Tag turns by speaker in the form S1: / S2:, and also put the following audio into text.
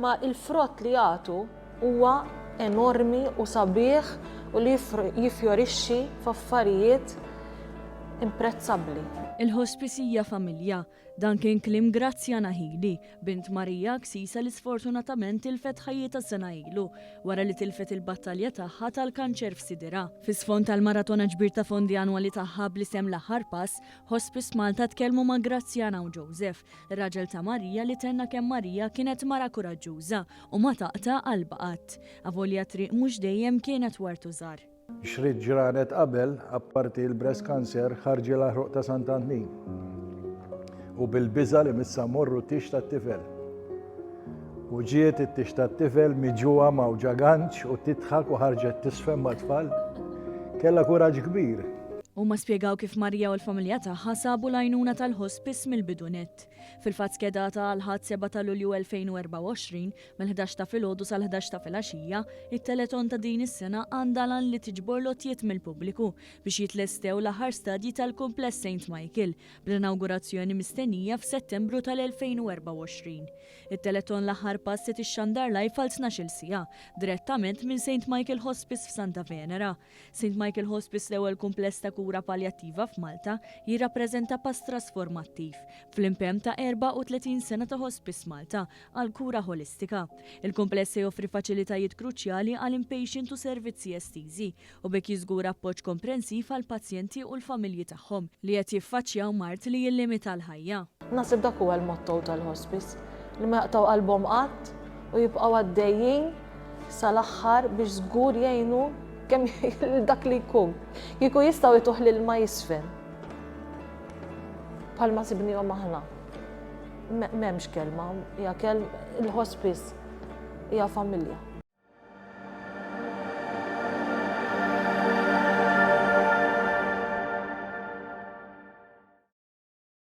S1: Imma il-frott li jagħtu huwa enormi u sabiħ u li jiffjorixxi f'affarijiet imprezzabbli.
S2: Il-Hospice hija familja. Dan kien kliem Graziana Hili, bint Maria Axisa li sfortunatament tilfet ħajjitha sena ilu, wara li tilfet il-battalja tagħha tal-kanċer f'sidirha. Fi sfond tal-maratona ġbir ta' fondi annwali tagħha bl-isem L-Aħħar Pass, Hospice Malta tkellmu ma' Graziana u Joseph, ir-raġel ta' Maria li tenna kemm Maria kienet mara kuraġġuża u ma taqta' qalbha qatt, avolja t-triq mhux dejjem kienet ward u żgħar.
S3: Xrit ġranet qabel, apparti l-breast cancer, ħarġilha ħruq ta' Sant'Antnin. U bil-biża' li missa mmorru t-tieġ tat-tifel. U ġiet it-tieġ tat-tifel miġugħa ma' ġaganċ u tidħak u ħarġet tisfen mat-tfal. Kellha kuraġġ kbir.
S2: Huma spjegaw kif Maria u l-familja tagħha sabu l-għajnuna tal-hospice mill-bidu nett. Fil-fatt skedata għall-Ħadd 7 ta' Lulju 2024, Mill-11 ta' filgħodu sal-11 ta' filgħaxija, it-telethon ta' din is-sena għandha l-għan li tiġbor lotjiet mill-pubbliku biex jitlestew l-aħħar stadji tal-kumpless Saint Michael, bl-inawgurazzjoni mistennija f'Settembru tal-2024. It-telethon L-Aħħar Pass se tixxandar live għal tnax-il siegħa, direttament minn Saint Michael Hospice f'Santa Venera. Saint Michael Hospice, l-ewwel kumpless ta' kura paljattiva f'Malta, jirrappreżenta pass trasformattiv fl-impenn ta' 34 sena ta' Hospice Malta għal kura ħolistika. Il-kumpless se joffri faċilitajiet kruċjali għal inpatient u servizzi estiżi, u b'hekk jiżgura appoġġ komprensiv għall-pazjenti u l-familji tagħhom li qed jiffaċċjaw mard li jillimita l-ħajja.
S1: Naħseb dak huwa l-motto tal-hospice, li ma jaqtgħu qalbhom qatt u jibqgħu għaddejjin sal-aħħar biex żgur jgħinu kemm dak li jkun. Kieku jistgħu jtuh l-ilma jiżfen. Bħalma sibnihom aħna. M'hemmx kelma, hija kelm il-hospice hija familja.